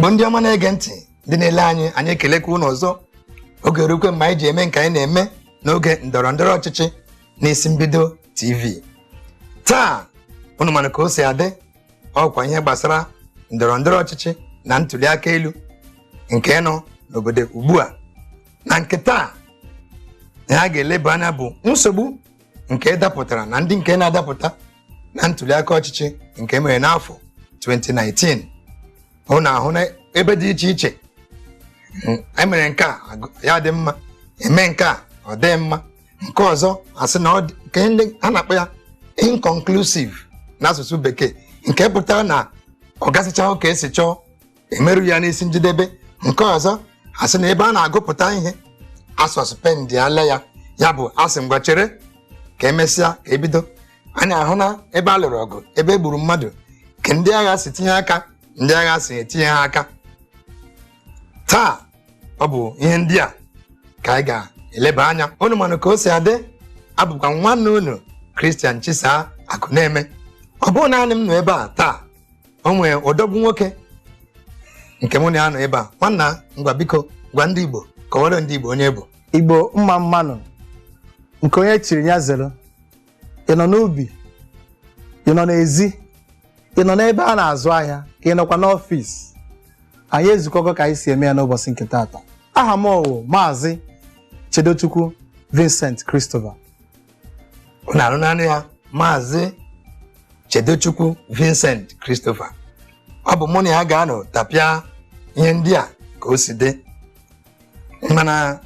Igbo ndị ọma na-ege ntị, ndị na-ele anyị, anyị ekelekwa unu ọzọ. Oge erukwe mgbe anyị ji eme nke anyị na-eme n'oge ndọrọ ndọrọ ọchịchị n'Isi Mbido TV. Taa, unu mana ka o si adị, ọkwa ihe gbasara ndọrọ ndọrọ ọchịchị na ntuli aka elu nke nọ n'obodo ugbu a. Na nke taa, ihe a ga-eleba anya bụ nsogbu nke dapụtara na ndị nke na-adapụta na ntuli aka ọchịchị nke mere n'afọ 2019. Hụ na ahụ na ebe dị iche iche emere nke a ya dị mma, eme nke a ọ dị mma, nke ọzọ asị na ọ dị nke ndị a na-akpọ ya inconclusive n'asụsụ Bekee, nke pụtara na ọ gasịchaghị ka esi chọọ, emerụ ya n'isi njedebe. Nke ọzọ asị na ebe a na-agụpụta ihe asuspendịala ya, ya bụ asị ngwa chere ka emesịa ka ebido. Anyị ahụ na ebe a lụrụ ọgụ, ebe e gburu mmadụ, ka ndị agha si tinye aka, ndị agha si etinye ha aka. Taa, ọ bụ ihe ndị a ka anyị ga-eleba anya. Unu manụ ka o si adị, abụkwa nwanne unu Christian Chisa Akụna-eme. Ọ bụghị naanị m nọ ebe a taa, o nwere odogwu nwoke nke mụ na ya nọ ebe a. Nwanna, ngwa, biko gwa ndị Igbo, kọwara ndị Igbo onye bụ. Igbo mma mmanụ, nke onye chiri ya zere. Ị nọ n'ubi, ị nọ n'ezi, ị nọ n'ebe a na-azụ ahịa, ka ị nọkwa n'ọfịs, anyị ezukọgo ka anyị si eme ya n'ụbọchị nke taata. Aha m ọwụ Maazị Chedochukwu Vincent Christopher. Unu anụ naanị ya, Maazị Chedochukwu Vincent Christopher. Ọ bụ mụ na ya ga-anọ tapịa ihe ndị a ka o si dị. Mana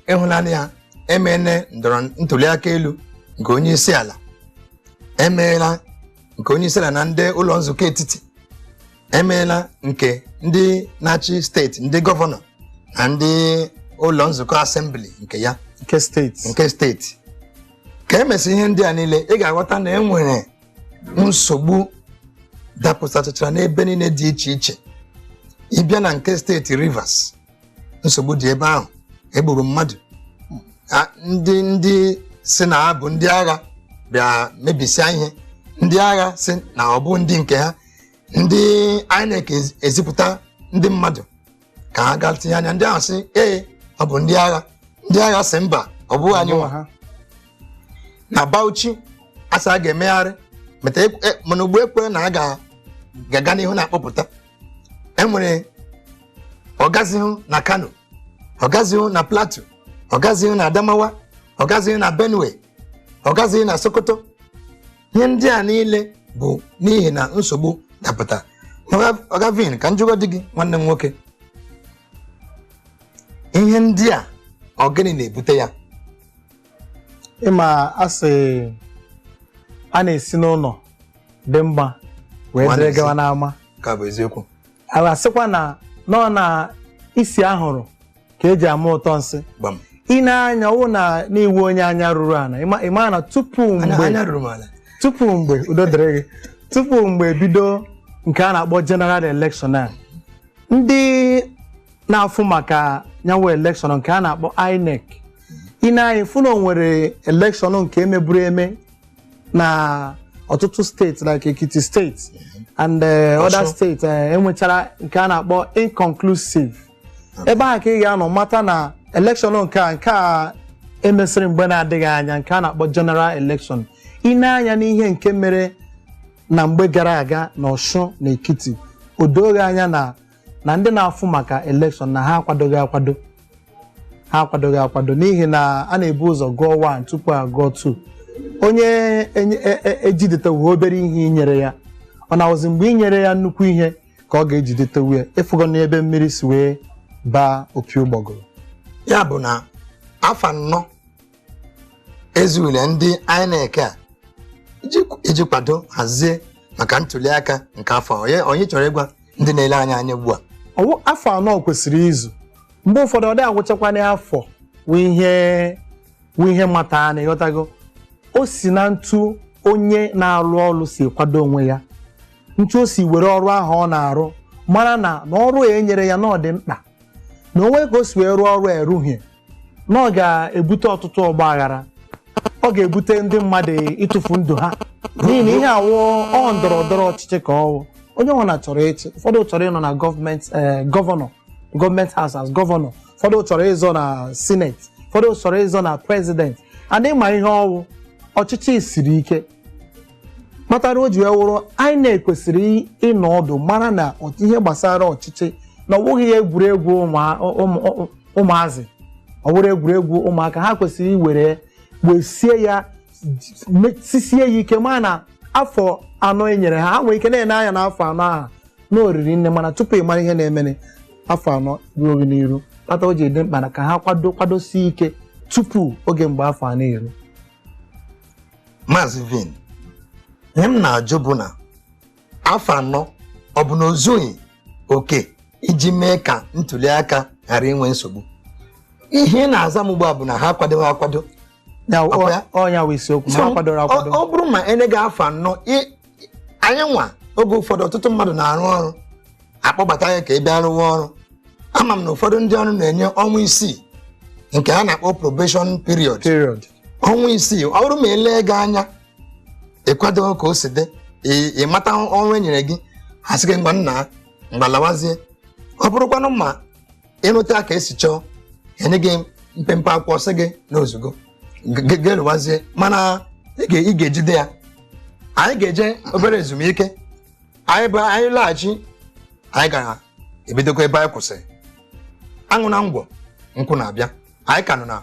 ịhụnanya ya, emeela ndọrọ ntuli aka elu nke onye isi ala, emeela nke onye isi ala na ndị ụlọ nzukọ etiti, emeela nke ndị na-achị steeti, ndị gọvanọ na ndị ụlọ nzukọ assembly nke ya nke steeti. Nke steeti. Ka emesịrị ihe ndị a niile, ị ga-aghọta na e nwere nsogbu dapụtachara n'ebe niile dị iche iche. Ịbịa na nke steeti Rivers, nsogbu dị ebe ahụ, egburu mmadụ. Ndị si na ha bụ ndị agha bịa mebisia ihe, ndị agha si na ọ bụ ndị nke ha. Ndị INEC ezipụta ndị mmadụ ka ha gaa tinye anya, ndị ahụ sị ee, ọ bụ ndị agha. Ndị agha si mba, ọ bụghị anyị nwa. Ha. Na Bauchi, asị a ga-emegharị mana ugbu ekwe na a ga-aga n'ihu na-akpọpụta. Enwere ọgazihu na Kano, ọgazihu na Plateau, ọgazihu na Adamawa, ọgazihu na Benue, ọgazihu na Sokoto. Ihe ndị a niile bụ n'ihi na nsogbu dapụta. Ọgavin, ka njụgọ dị gị, nwanne m nwoke, ihe ndị a, ọ gịnị na-ebute ya? Ịma asị a na-esi n'ụlọ dị mma wee Nwa dịrị na-esi. gawa n'ama. Ka bụ eziokwu. A asịkwa na nọ na isi ahụrụ ka eji ama ụtọ nsị. Gbam. Ị na-anya ọwụ na n'iwu onye anya ruru ala, ịma na tupu anya mgbe anya ruru m ala. Tupu mgbe udo dịrị gị, tupu mgbe ebido nke a na-akpọ general election a, ndị na-afụ maka nyanwụ election nke a na-akpọ INEC, ị na-anya fụ na o nwere election nke emeburu eme na ọtụtụ steeti like Ekiti Steeti and other Ọshụn. steeti, enwechara nke a na-akpọ inconclusive. Ebe ahụ ka ị ga-anọ mata na election nke a emesịrị mgbe na-adịghị anya, nke a na-akpọ general election. Ị na-anya n'ihe nke mere na mgbe gara aga na Ọshụn na Ekiti, o doghị anya na ndị na-afụ maka election na ha akwadoghị akwado, ha akwadoghị akwado, n'ihi na a na-ebu ụzọ gụọ 1 tupu a gụọ 2. Onye ejidetewu obere ihe inyere ya, ọ na-awụzi mgbe i nyere ya nnukwu ihe ka ọ ga-ejidetewu ya. Ịfụgo n'ebe mmiri si wee baa opi ụgbọgụrụ. Ya bụ na afọ 4 ezughịle ndị INEC a iji kwado hazie maka ntuli aka nke afọ a. Onye chọrọ ịgwa ndị na-ele anya anya ugbu a? Ọwụ afọ 4 kwesịrị izu. Mgbe ụfọdụ ọ dị agwụchakwana afọ wụ ihe mata na ịghọtago o si na ntu onye na-arụ ọrụ si kwado onwe ya, ntu o si were ọrụ ahụ ọ na-arụ, mara na ọrụ a enyere ya na ọ dị mkpa, na onwe ka o si wee rụọ ọrụ a erughị, na ọ ga-ebute ọtụtụ ọgba aghara, ọ ga-ebute ndị mmadụ ịtụfu ndụ ha, n'ihi na ihe awụ ọ ndọrọ ndọrọ ọchịchị ka ọwụ. Onye ọbụla chọrọ ịchị. Ụfọdụ chọrọ ịnọ na gọọmenti, governor, government house as governor. Ụfọdụ chọrọ ịzọ na senate, ụfọdụ chọrọ ịzọ na president. And ịma ihe ọwụ, ọchịchị siri ike kpatara o ji wee wụrụ INEC kwesịrị ịnọ ọdụ mara na ihe gbasara ọchịchị na ọ bụghị egwuregwu ụmụazị, ọ bụrụ egwuregwu ụmụaka. Ha kwesịrị iwere gbesie ya, sisie ya ike, ma na afọ 4 e nyere ha, ha nwere ike na-ene anya na afọ 4 ahụ na oriri nne, mana tupu ị mara ihe na-emene, afọ 4 ruo gị n'iru. Kpata o ji dị mkpa na ka ha kwado, kwadosie ike tupu oge mgbe afọ 4 eru. Maazị Vin, ihe m na-ajụ bụ na afọ 4, ọ bụ na o zughị oke iji mee ka ntuli aka ghara inwe nsogbu? Ihe ị na-aza m ugbu a bụ na ha akwadoghị akwado. Ya. Ọkwa ya? Ọ ya wụ isiokwu, ma ha kwadoro akwado. Ọ bụrụ ma enye gị afọ 4, anyị nwa oge ụfọdụ, ọtụtụ mmadụ na-arụ ọrụ, akpọbata ya ka ị bịa rụwa ọrụ. Ama m na ụfọdụ ndị ọrụ na-enye ọnwa 6 nke a na-akpọ probation period. Period. Ọnwa 6, ọ bụrụ ma elee gị anya, ịkwado ka o si dị, ị mata ọrụ e nyere gị, ha sị gị ngwa nna, mgbalawazie. Ọ bụrụkwanụ ma ịrụta ka esi chọọ, enye gị mpempe akwụkwọ, sị gị n'ozugo ga-elụwazie, mana ị ga-ejide ya. Anyị ga-eje obere ezumike. Anyị bụ anyị laghachi, anyị ga-ebidokwa ebe anyị kwụsịrị. Aṅụ na ngwọ, nkwụ na-abịa. Anyị ka nọ na